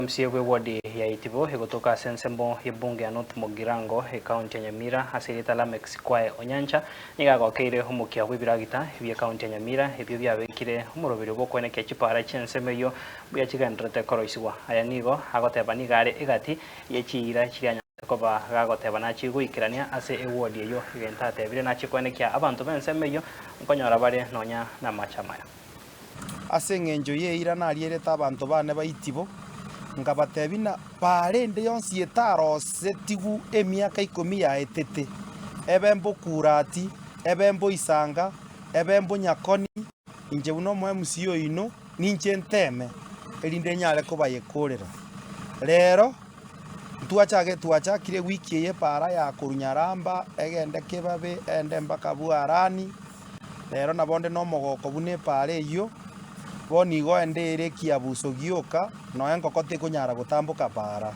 MCA bw'eward ya Itibo egotoka ase ensemo y'ebunge ya North Mugirango, ekaunti ya Nyamira ase erieta Lameck Sikwae Onyancha nigo agokeire omokia bw'ebiragita bi'ekaunti ya Nyamira ebio biabekire omoroberio bw'okoenekia chipara chi'ensemo eyio mbuya chigendererete koroisigwa. Aya nigo agoteba nigo are egati ye chiira chiria anyarete koba gagoteba nachie goikerania ase eward eyio egento atebire nachie koenekia abanto b'ensemo eyio nkonyora bare nonya namache amaya. Ase engencho y'eira narierete abanto baane ba Itibo, nkabatebia ng'a paara ende yonsi etarosetigwe emiaka ikomi yaetete, ebe mbokurati, ebe mboisanga, ebe mbonyakoni, inche buna omoMCA oino ninche nteeme, erinde nyare kobayekorera. Rero ntwachage twachakire ewiki eye epaara ya korwa Nyaramba egende Kebabe egende mpaka Bwarani. Rero nabo nde nomogoko buna epaara eyio, bono igo ende ere ekiabuso gioka, nonya enkoko tekonyara gotamboka paara.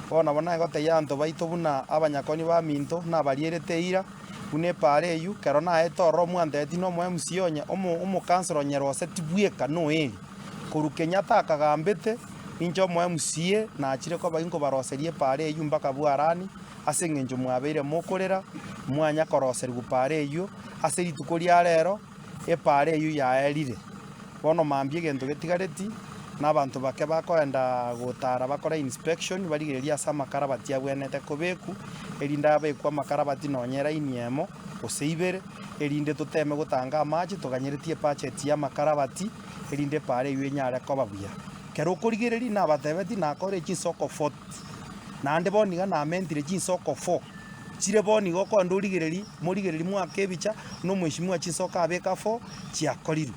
Bono nabo nagotebia abanto baito buna abanyakoni baminto nabarierete eira, buna epaara eyio, kero naete ororo mwantebetie na omo MCA onye omo omokansoro onye roseti bweka noeri, korwa Kenyatta akagambete, inche omo MCA nachire koba inkobaroseria epaara eyio mpaka bwarani. Ase engencho mwabeire mokorera, mwanya koroserigwa paara eyio, ase rituko ria rero epaara eyio yaerire. Bono mambia egento getigareti, na abanto bake bakoenda gotara bakore inspection, barigererie ase amakarabati abwenerete kobekwa, erinde abekwe amakarabati nonye elaini emo, gose ibere, erinde toteme gotanga amache toganyeretie ebudget ya amakarabati, erinde epaara eyio enyare koba buya. Kero okorigereria nabatebetie nakore chinsoko 40. Naende bono iga namentire chinsoko four, chire bono iga okogenda origererie, morigererie mwake ebicha, buna omweshimiwa chinsoko abeka four, chiakorirwe.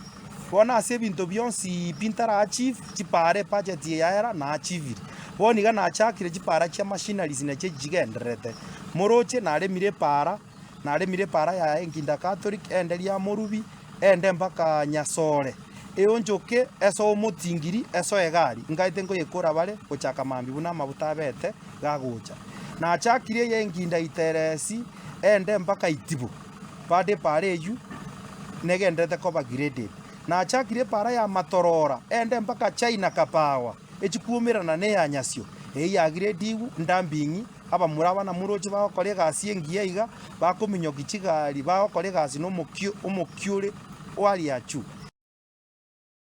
Bono ase ebinto bionsi pi ntara achieve, chipara ebudget eye yaera na achievire. Bono iga nachakire chipara chia machineries nachio echi chigendererete. Moroche naremire epara, naremire epara ya Enkinda Catholic, ende Riamorubi, ende mpaka Nyasore, eonchoke esoe omotingiri, esoe egari, nkaete nkoyekora bare gochaka mambia buna amabuta abete gagocha. Nachakire eye Enkinda Iteresi, ende mpaka Itibo, bado epara eywo negendererete koba graded. Nachakire epara ya Matorora, ende mpaka China Kapawa, echikuomerana na eya Nyasio, eyio yagiredigwe ndambing'i. Abamura aba namoroche bagokora egasi engiya iga, bakominyokia chigari, bagokora egasi na omokia omokia ore o aria achwo.